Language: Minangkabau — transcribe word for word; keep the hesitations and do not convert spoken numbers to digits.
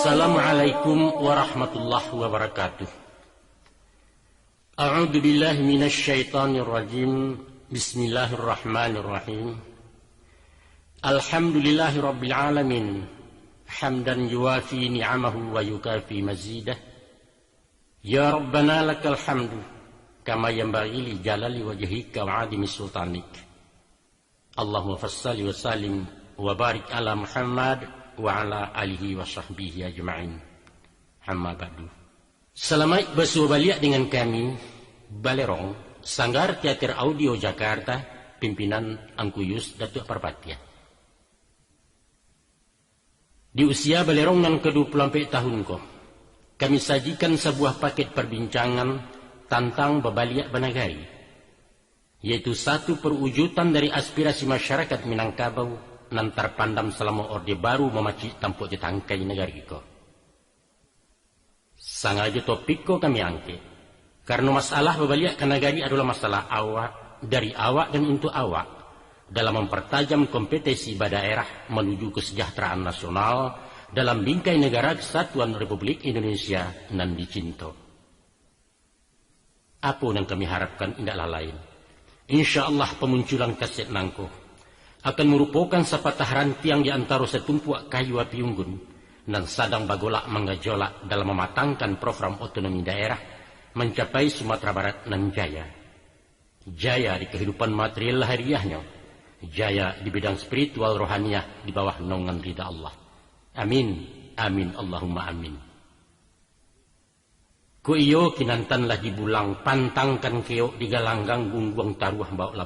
Assalamualaikum warahmatullahi wabarakatuh. A'udzu billahi minasy syaithanir rajim. Bismillahirrahmanirrahim. Alhamdulillahi rabbil alamin. Hamdan yuwafi ni'amahu wa yukafi mazidah. Ya Rabbana lakal hamdu, kama yanbaghi li jalali wajhika wa 'azimi sultanik. Allahumma fassalli wa sallim wa barik ala Muhammad wa ala alihi wa sahbihi ajma'in. Amma ba'du. Salamaik basuo baliak dengan kami, Balerong, Sanggar Teater Audio Jakarta, pimpinan Angku Yus Datuak Parpatiah. Di usia Balerong nan ka dua puluh ampek tahun ko, kami sajikan sabuah paket parbincangan tantang babaliak banagari, yaitu satu perwujudan dari aspirasi masyarakat Minangkabau nan tarpandam salamo Orde Baru mamacik tampuak jo tangkai nagari ko. Sangajo topik ko kami angkek, karano masalah babaliak ka nagari adolah masalah awak, dari awak dan untuak awak, dalam mampartajam kompetensi badaerah manuju kesejahteraan nasional dalam bingkai negara kesatuan Republik Indonesia nan dicinto. Apo nan kami harapkan indaklah lain. Insya Allah, pamunculan kaset nangko akan marupokan sapatah rantiang di antaro satumpuak kayu api unggun nan sadang bagolak manggajolak dalam mamatangkan program otonomi daerah mancapai Sumatera Barat nan jaya. Jaya di kahidupan material lahiriahnyo, jaya di bidang spiritual rohaniah di bawah naungan rida Allah. Amin, amin, Allahumma amin. Ko iyo kinantan lah dibulang, pantangkan keok digalanggang, gungguang taruah bawok lapeh.